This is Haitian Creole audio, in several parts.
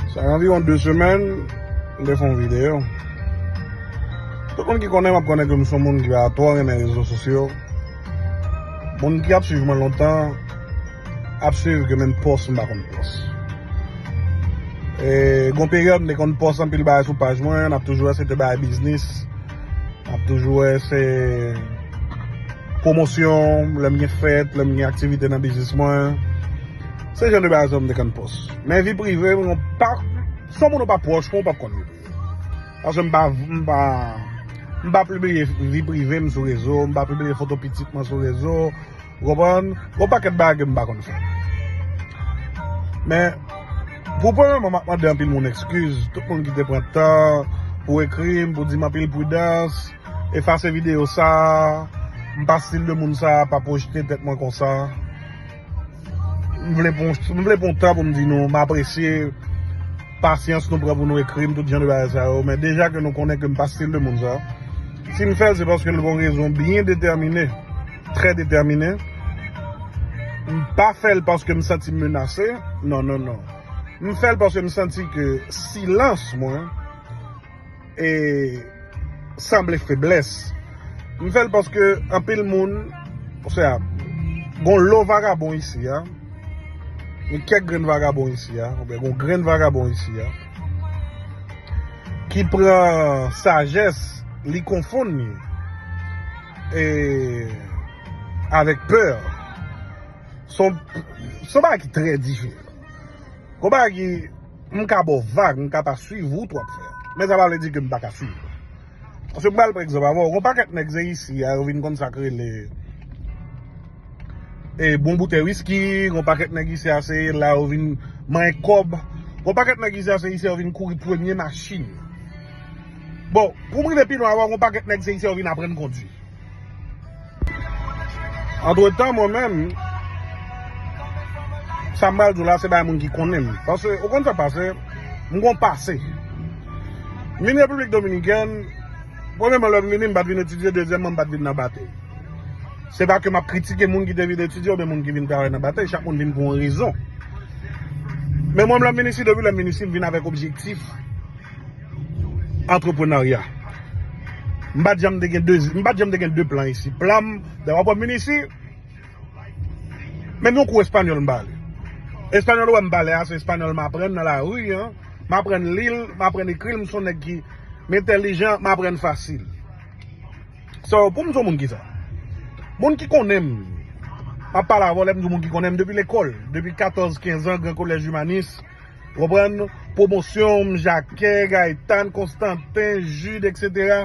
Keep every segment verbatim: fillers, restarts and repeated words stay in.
Sa gen anviwon de semèn, m te fè yon videyo. Tout moun ki konnen m ap konnen ke m se yon moun ki pa twò renmen rezo sosyo. Moun ki ap swiv mwen lontan ap swiv ke menm pòs m pa konn pòs. E, gon peryòd m te konn pòs anpil bagay sou paj mwen, n ap toujou wè se te bagay biznis. M ap toujou wè se pwomosyon, lè m gen fèt, lè m gen aktivite nan biznis mwen. Se jan de bagay sa m te konn pòs. Men vi prive m, yon pa, si yon moun ou pa pwòch mwen, ou p ap konn vi prive. Paske m pa, m pa, m pa pibliye vi prive m sou rezo, m pa pibliye foto pitit mwen sou rezo. Ou konprann? Gon pakèt bagay ke m pa konn fè. Men, pou premye moman, m ap mande anpil moun ekskiz. Tout moun ki te pran tan pou ekri m, pou di m anpil pridans, efase videyo sa a. M pa stil de moun sa a, pa pwojte tèt mwen konsa. M vle pran, m vle pran tan pou m di nou, m apresye pasyans nou pran pou nou ekri m, tout jan de bagay sa yo. Men deja ke nou konnen ke m pa stil de moun sa. Si m fè l, se paske l gon rezon byen detèmine, trè detèmine. M pa fè l paske m santi m menase. Non, non, non. M fè l paske m santi ke silans mwen e sanble feblès. M fè l paske anpil moun, osea, gon lo vagabon isi a, gen kèk grenn vagabon isi a, oubyen gon grenn vagabon isi a, ki pran sajès, li konfonn li e avèk pè. Se yon, se yon bagay ki trè diferan. Gon bagay ki, m ka ba w vag, m ka pa swiv wout w ap fè a. Men sa pa vle di ke m pa ka swiv. Paske m pral pran egzanp avè w. Gon pakèt nèg se isi a, yo vin konn sa k rele, e, bon boutèy wiski, gon pakèt nèg isi a se la yo vin manyen kòb. Gon pakèt nèg isi a se isi a yo vin kouri premye machin. Bon, pou m rive pi lwen avè w, gon pakèt nèg se isi a yo vin aprann kondwi. Antretan, mwen menm, sa m pral di w la, se bay moun ki konnen m. Paske, ou konn sa k pase, m gon pase. M vin Repiblik Dominikèn, premyèman, lè m vini, m pa t vin etidye, dezyèmman, m pa t vin nan batey. Se pa ke m ap kritike moun ki te vin etidye oubyen moun ki vin travay nan batey, chak moun vin pou yon rezon. Men mwen, lè m vin isi, depi lè m vin isi, m vin avèk objektif antreprenarya. M pa t janm te gen de, m pa t janm te gen de plan isi. Plan m, lè w ap wè m vin isi, menm yon kou espanyòl m pa ale. Espanyòl ou wè m pale a, se espanyòl m aprann nan lari an. M aprann li l, m aprann ekri l, m se yon nèg ki, m entèlijan, m aprann fasil. So, pou m di w moun ki sa? Moun ki konnen m, m ap pale avè w lè m di w moun ki konnen m depi lekòl, depi katòz, kenz an, Gran Kolèj Imanis, ou konprann, pwomosyon, m Jakè, Gayetan, Konstanten, Jid, etsetera.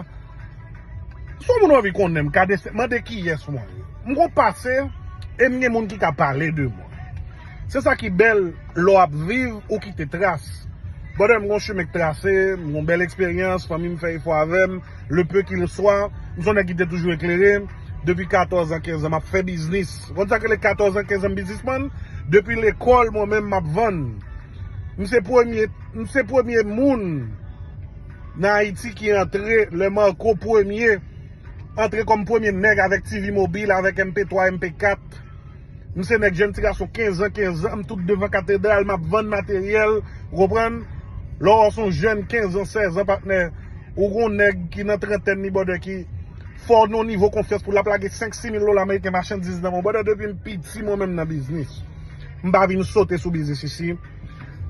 Si yon moun anvi konnen m, ka dese-, mande kiyès mwen ye. M gon pase, e m gen moun ki ka pale de mwen. Se sa ki bèl lè w ap viv, ou kite tras. Brother, m gon chimen k trase, m gon bèl eksperyans, fanmi m fè efò avè m, le peu qu'il soit, m se yon nèg ki te toujou eklere, depi katòz an, kenz an, m ap fè biznis. Ou konn sa k rele katòz an, kenz an, m biznismann? Depi lekòl, mwen menm, m ap vann. M se premye, m se premye moun nan Ayiti ki antre, lè Marco premye, antre kòm premye nèg avèk T V mobil, avèk M P twa, M P kat. M se nèg jèn ti gason kenz an, kenz an, m tout devan katedral, m ap vann materyèl, ou konprann? Lè w wè w se yon jèn kenz an, sèz an, patnè, ou gon nèg ki nan trantèn li, brother, ki fè w nan yon nivo konfyans pou l ap lage senk, sis mil dola ameriken machandiz nan men w, brother, depi m piti, mwen menm nan biznis. M pa vin sote sou biznis isi.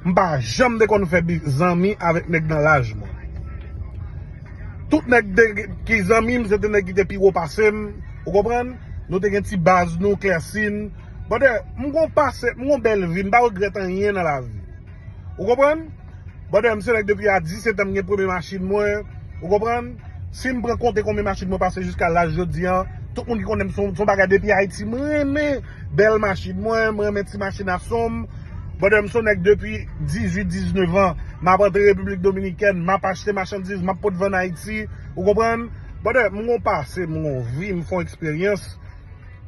M pa janm te konn fè bi-, zanmi avèk nèg nan laj mwen. Tout nèg te, ki zanmi m, se te nèg ki te pi wo pase m, ou konprann? Nou te gen ti baz nou, klèsi n. Brother, m gon pase, m gon bèl vi, m pa regrèt anyen nan lavi. Ou konprann? Brother, m se nèg depi a disèt an m gen premye machin mwen, ou konprann? Si m pran konte konbyen machin mwen pase jiska laj jodi an, tout moun ki konnen m se yon, se yon bagay depi Ayiti, m renmen bèl machin mwen, m renmen ti machin ason m. Brother, m se yon nèg depi dizuit, diznèf an, m ap antre Repiblik Dominikèn, m ap achte machandiz, m ap pot vann Ayiti, ou konprann? Brother, m gon pase, m gon vi, m fè yon eksperyans.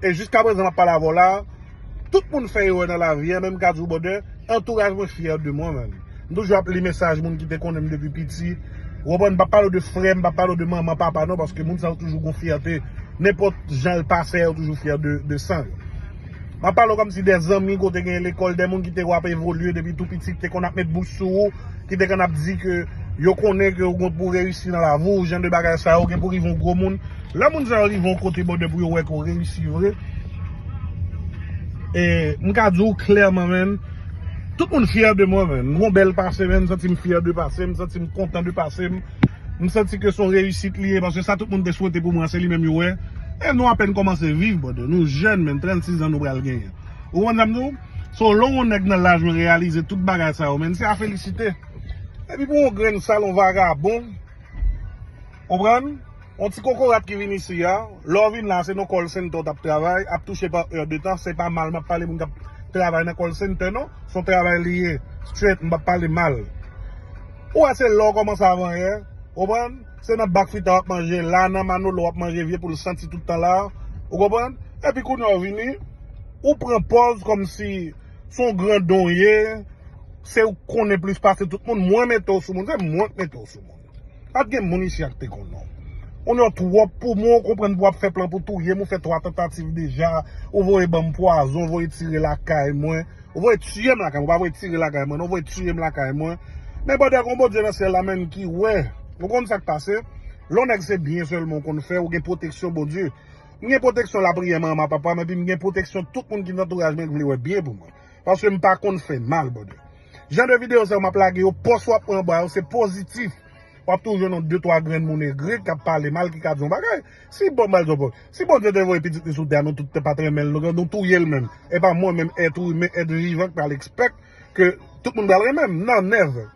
E jiska prezan m ap pale avè w la, tout moun fè erè nan lavi a, men m ka di w, brother, antouraj mwen fyè de mwen, man. M toujou ap li mesaj moun ki te konnen m depi piti. Ou konprann? M p ap pale w de frè, m p ap pale w de manman, papa, non, paske moun sa yo toujou gon fyète. Nenpòt jan l pase a, yo toujou fyè de, de san yo. M ap pale w kòmsi de zanmi ke w te genyen lekòl, de moun ki te wè w ap evolye depi tou piti, ki te konn ap met bouch sou ou, ki te konn ap di ke yo konnen ke w gen pou w reyisi nan lavi w, jan de bagay sa yo gen pou w rive yon gwo moun. Lè moun sa yo rive yon kote, brother, pou yo wè ke w reyisi vre, e, m ka di w klèman, man, tout moun fyè de mwen, man. M gen yon bèl pase, man. M santi m fyè de pase m, m santi m kontan de pase m. M santi ke se yon reyisit li ye, paske sa tout moun te swete pou mwen, se li menm yo wè. E nou apèn kòmanse viv, brother. Nou jèn, man, trannsis zan nou pral genyen. Ou konprann sa m di w? So, lè yon nèg nan laj mwen reyalize tout bagay sa yo, man, se a felisite. Epi pou yon grenn sal, yon vagabon, konprann? Yon ti kokorat ki vin isi a, lè w vin la, se nan call center w t ap travay, ap touche pa è de tan, se pa mal m ap pale moun k ap travay nan call center, non. Se yon travay li ye, straight, m p ap pale mal. Ou wè se lè w kòmanse avanyè, konprann? Se nan bak frita w ap manje la, nan Manolo w ap manje vye poul santi tout tan la, ou konprann? Epi kounye a w vini, ou pran pòz kòmsi se yon grandon w ye, se ou k konnen plis pase tout moun, mwen mete w sou moun, se mwen k mete w sou moun. Pa t gen moun isi a k te konn non. Ou nò twòp pou mwen, ou konprann pou w ap fè plan pou touye m, ou fè twa tantativ deja, ou voye ban m pwazon, ou voye tire lakay mwen, ou voye tiye m lakay mwen, ou pa voye tire lakay mwen, non, ou voye tiye m lakay mwen. Men brother, gon Bondye nan syèl la, menm ki wè. Ou konn sa k pase? Lè yon nèg se byen sèlman ou konn fè, ou gen pwoteksyon Bondye. M gen pwoteksyon lapriyè manman, papa m, epi m gen pwoteksyon tout moun ki nan antouraj mwen ki vle wè byen pou mwen. Paske m pa konn fè mal, brother. Jan de videyo sa yo m ap lage yo, pòz w ap pran anba yo, se pozitif. W ap toujou jwenn yon de twa grenn moun egre k ap pale mal, ki ka di yon bagay. Si bon, m pral di w, si Bondye te voye pitit li sou tè a, nou tout te pa t renmen l, nou, nou touye l menm. E pa mwen menm, èt imen, èt vivan, k pral ekspèk ke tout moun pral renmen m. Non, never.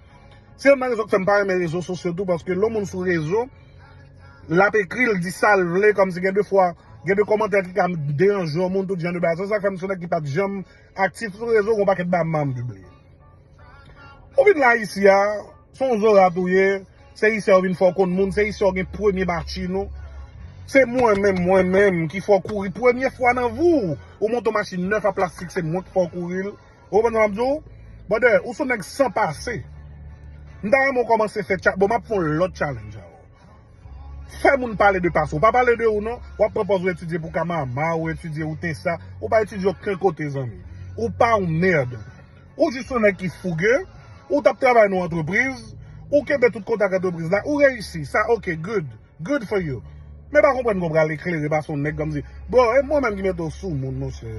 Se youn nan rezon k fè m pa renmen rezo sosyo tou, paske lè yon moun sou rezo, l ap ekri, l di sa l vle, kòmsi gen de fwa, gen de kòmantè ki ka deranje yon moun, tout jan de bagay. Se sa k fè m se yon nèg ki pa t janm aktif sou rezo, gen yon pakèt bagay m pa janm pibliye. Ou vin la isi a, se yon zorat ou ye, se isi a ou vin fè w konn moun, se isi a ou gen premye machin ou. Se mwen menm, mwen menm ki fè w kouri premye fwa nan vi w. Ou monte yon machin nèf a plastik, se mwen ki fè w kouri l. Ou konprann sa m ap di w? Brother, ou se yon nèg san pase. M ta renmen w kòmanse fè tcha-, bon, m ap fè yon lòt challenge a ou. Fè moun pale de pase w. Pa pale de ou non. W ap pran pòz ou etidye pou ka mama, ou etidye ou te sa. Ou pa etidye okenn kote, zanmi. Ou pa yon mèd. Ou jis yon nèg ki fouge. Ou t ap travay nan yon antrepriz. Ou kenbe tout kontak antrepriz la. Ou reyisi. Sa, ok, good. Good for you. Men pa konprann ke w pral eklere pase yon nèg kòmsi. Bro, e mwen menm ki mete w sou moun, monchè.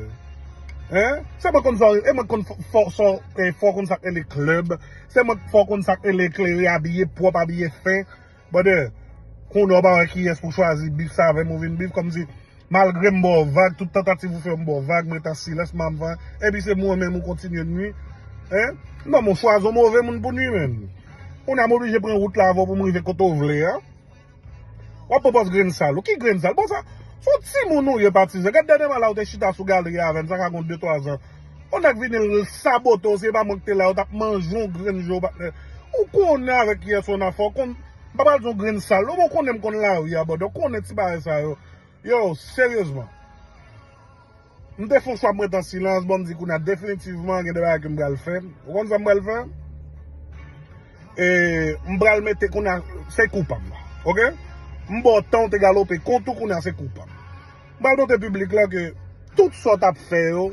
Hein? Se mwen konn fè, e mwen konn fè, fè, fè, fè w konn sa k rele klèb. Se mwen k fè w konn sa k rele eklere, abiye pwòp, abiye fen. Brother, kounye a w pa wè kiyès pou chwazi bif sa avè m ou vin bif kòmsi, malgre m ba w vag, tout tantativ ou fè m ba w vag, m ret an silans, m pa m fè anyen. Epi se mwen menm ou kontinye nwi. Hein? Non, men w chwazi yon move moun pou nwi menm. Kounye a m oblije pran wout la avè w pou m rive kote w vle a. W ap pran pòz grenn sal ou. Ki grenn sal? Bon, sa, se yon timoun ou ye, patizan. Gad dènyèman la ou te chita sou galeri avè m, sa ka gon de twa zan. Yon nèg vini l sabote w, se pa mwen ki te la, yo t ap manje yon grenn je w, patnè. Ou konnen avèk kiyès ou nan afè, w konn, m pa pral di yon grenn sal, non, men w konnen m konn lari a, brother, w konnen ti bagay sa yo. Yo, seryezman. M te fè yon chwa, m ret an silans, bon, m di kounye a definitivman gen de bagay ke m pral fè. Ou konn sa m pral fè? E m pral mete kounye a, se kou pa m la. Ok? M ba w tan, w te galope kont ou, kounye a se kou pa m. M pral montre piblik la ke tout sa w t ap fè yo,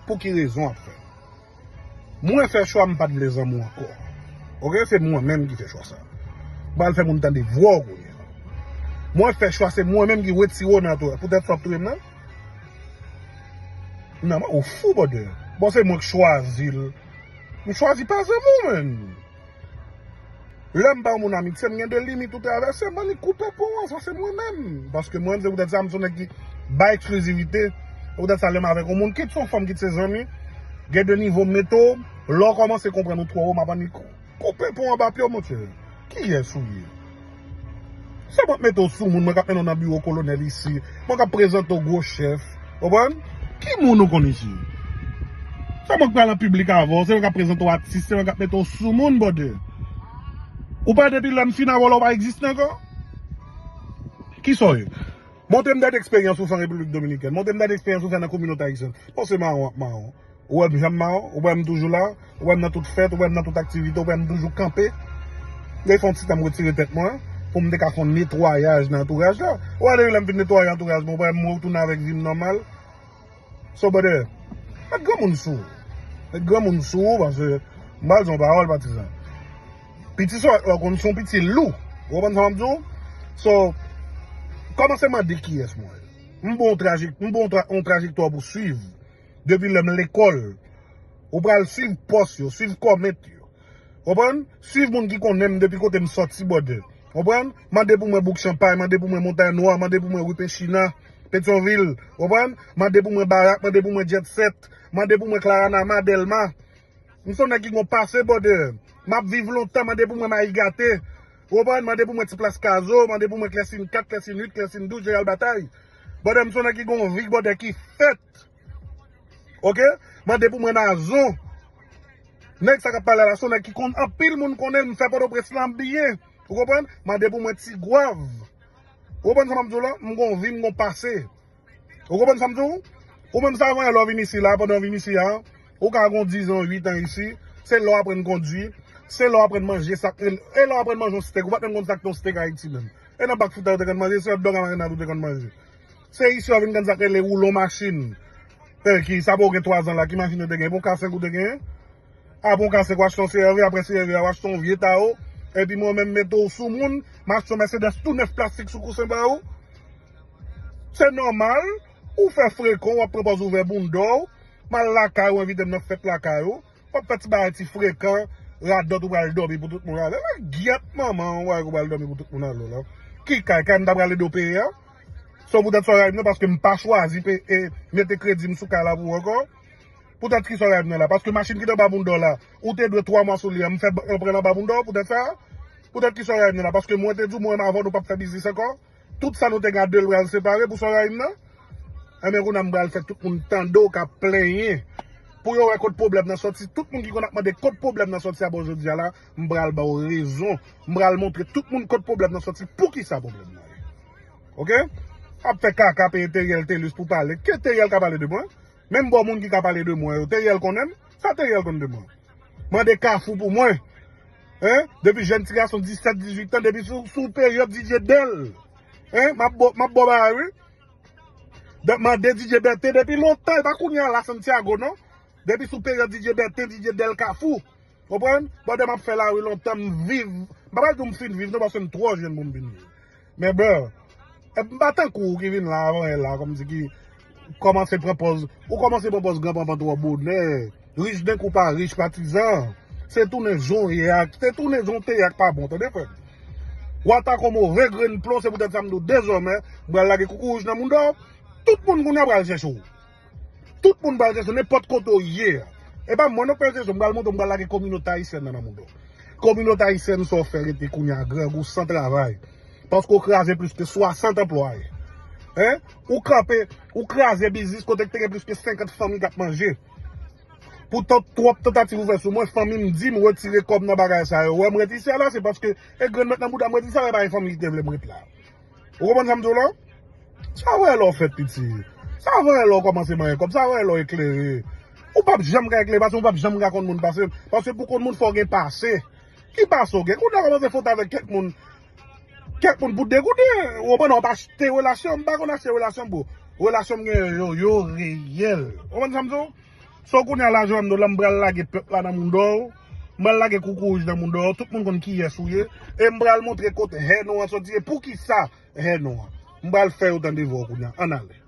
pou ki rezon w ap fè. Mwen fè chwa m pa t vle zanmi w ankò. Ok, se mwen menm ki fè chwa sa. M pral fè moun tande vwa w kounye a. Mwen fè chwa, se mwen menm ki retire w nan antouraj. Poutèt sa w ap touye m nan? Non, men ou fou, brother. Bon, se mwen k chwazi l. M chwazi pa zanmi w, menm. Lè m ba yon moun amitye, m gen de limit ou travèse, m annik koupe pon an, sa se mwen menm. Paske mwen menm, se poutèt sa, m se yon nèg ki bay eksklizivite. Se poutèt sa, lè m avèk yon moun, kit se yon fanm, kit se zanmi, gen de nivo m mete w, lè w kòmanse konprann ou twò wo, m ap annik koupe pon anba pye w, monchè. Kiyès ou ye? Se mwen k mete w sou moun, mwen k ap mennen w nan biwo kolonèl isi, mwen k ap prezante w gwo chèf. Konprann? Ki moun ou konn isi? Se mwen k pral nan piblik avè w, se mwen k ap prezante w atis, se mwen k ap mete w sou moun, brother. Ou pa depi lè m fin avè w la, ou pa egziste ankò? Kisa w ye? Montre m dat eksperyans ou fè an Repiblik Dominikèn. Montre m dat eksperyans ou fè nan kominote ayisyèn. Bon, se mawon ak mawon. Ou wè m janm mawon, ou wè m toujou la, ou wè m nan tout fèt, ou wè m nan tout aktivite, ou wè m toujou kanpe. Lè fè yon ti tan m retire tèt mwen, pou m te ka fè yon netwayaj nan antouraj la. Ou wè depi lè m fin netwaye antouraj mwen, ou wè m retounen avèk vi m nòmal. So, brother, Met granmoun sou ou. Met granmoun sou ou, paske m pral di yon pawòl, patizan. Piti sa w konn se yon piti lou. Ou konprann sa m ap di w? So, kòmanse mande kiyès mwen ye. M ba w yon trajek-, m ba w yon tra-, yon trajektwa pou swiv. Depi lè m lekòl, ou pral swiv pòs yo, swiv kòmèt yo. Konprann? Swiv moun ki konnen m depi kote m sòti, brother. Konprann? Mande pou mwen Bouk Chanpay, mande pou mwen Montay Nwa, mande pou mwen Ri Penchina, Petyonvil. Konprann? Mande pou mwen Barak, mande pou mwen Jet Set, mande pou mwen Claranama, Dèlma. M se yon nèg ki gon pase, brother. M ap viv lontan, mande pou mwen Mayi Gate. Konprann? Mande pou mwen Ti Plas Kazo, mande pou mwen Klèsin kat, Klèsin uit, Klèsin douz, Jeneral Batay. Brother, m se yon nèg ki gon vi, brother, ki fèt. Oke? Mande pou mwen Nazon. Nèg sa k ap pale la, se yon nèg ki konn anpil moun konnen l, m fè Pòtoprens lan byen. Ou konprann? Mande pou mwen Ti Gwav. Ou konprann sa m ap di w la? M gon vi, m gon pase. Ou konprann sa m di w? Ou menm sa, avan lè w vin isi la, pandan w vin isi a, ou ka gon diz an, uit an isi, se lè w aprann kondui, se lè w aprann manje sa k rele, e lè w aprann manje yon stèk, ou pa t menm konn sa k te yon stèk Ayiti menm. E nan bak fritay ou te konn manje, se hotdog a marinad ou te konn manje. Se isi w vin konn sa k rele woulon machin. Tèl ki, sa pou gen twa zan la, ki machin yo te gen? Bon, ka senk ou te gen? Apre yon ka senk, w achte yon C R V, apre C R V a, w achte yon vye Tahoe, epi mwen menm mete w sou moun, m achte yon Mercedes tou nèf plastik sou kousen ba ou. Se nòmal, ou fè frekan, w ap pran pòz ouvè bounda w, m al lakay ou, envite m nan fèt lakay ou, w ap fè ti bagay ti frekan, radòt ou pral dòmi pou tout moun ale. Mwen gyèt manman w, ou pral dòmi pou tout moun ale la. Ki kay, kay m ta pral ede w peye a? Se poutèt sa w rayi m nan, paske m pa chwazi pe-, e, mete kredi m sou kay la pou ou ankò. Poutèt ki sa w rayi m nan la? Paske machin ki te anba bounda w la, ou te dwe twa mwa sou li a, m fè bank lan pran l anba bounda w, poutèt sa? Poutèt ki sa w rayi m nan la? Paske mwen te di w, mwen menm avè w, nou p ap fè biznis ankò. Tout sa nou te gen a de l pral separe, pou sa w rayi m nan? Enben, kounye a m pral fè tout moun tande w k ap plenyen. Pou yo wè kot pwoblèm nan sòti. Tout moun ki konn ap mande kot pwoblèm nan sòti a, bon, jodi a la, m pral ba w rezon. M pral montre tout moun kot pwoblèm nan sòti, poukisa pwoblèm nan ye. Oke? Ap fè kaka peye Teriel Telus pou pale. Ke Teriel ka pale de mwen? Menm bò moun ki ka pale de mwen yo, Teriel konnen m? Sa Teriel konn de mwen? Mande Kafou pou mwen. Hein? Depi jèn ti gason disèt, dizuit an, depi sou, sou peryòd D J Del. Hein? M ap bo, m ap bo bagay, wi. Donk, mande D J Bertin depi lontan, e pa kounye a la Santiago, non. Depi sou peryòd D J Bertin, D J Del Kafou. Konprann? Pandan m ap fè lari lontan, m viv. M pa pral di w m fin viv, non, paske m twò jèn pou m vin viv. Men, bro, e m pa tankou w ki vin la avan yè la, kòmsi ki kòmanse pran pòz, ou kòmanse pran pòz granpanpan twò bonè. Rich nan kou pa rich, patizan. Se tounen jan w ye a, se tounen jan w te ye a k pa bon, tande, frè m. W atake yon move grenn plon, se poutèt sa m di w dezòmè, m pral lage koukouwouj nan mouda w. Tout moun kounye a pral chèche w. Tout moun pral chèche w, nenpòt kote w ye a. E pa mwen non k pral chèche w, m pral montre w, m pral lage kominote ayisyèn nan nan mouda w. Kominote ayisyèn sa w fè rete kounye a grangou san travay. Paske w kraze plis ke swasant anplwaye. Hein? Ou kanpe, ou kraze biznis kote k te gen plis ke senkant fanmi k ap manje. Pou tan-, twòp tantativ ou fè sou mwen, fanmi m di m retire kòb nan bagay sa yo. Wè m ret isi a la, se paske e grenn mèt nan bouda m ret isi a, e pa gen fanmi ki te vle m ret la. Ou konprann sa m di w la? Sa vre lè w fèt piti. Sa vre lè w kòmanse manyen kòb. Sa vre lè w eklere. Ou p ap janm ka eklere pase, ou p ap janm ka konn moun pase. Paske pou konn moun, fò w gen pase. Ki pase w gen? Kounye a w kòmanse fwote avèk kèk moun. Kèk moun pou degoute. Ou konprann, w ap achte relasyon. M pa konn achte relasyon, bro. Relasyon m gen yo, yo reyèl. Ou konprann sa m di w? So, kounye a la, Joando, la, m pral lage pèp la nan mouda w. M pral lage koukouwouj nan mouda w. Tout moun konn kiyès ou ye. E m pral montre kot hèn ou an soti e poukisa hèn ou an. M pral fè yo tande vwa w kounye a. Ann ale.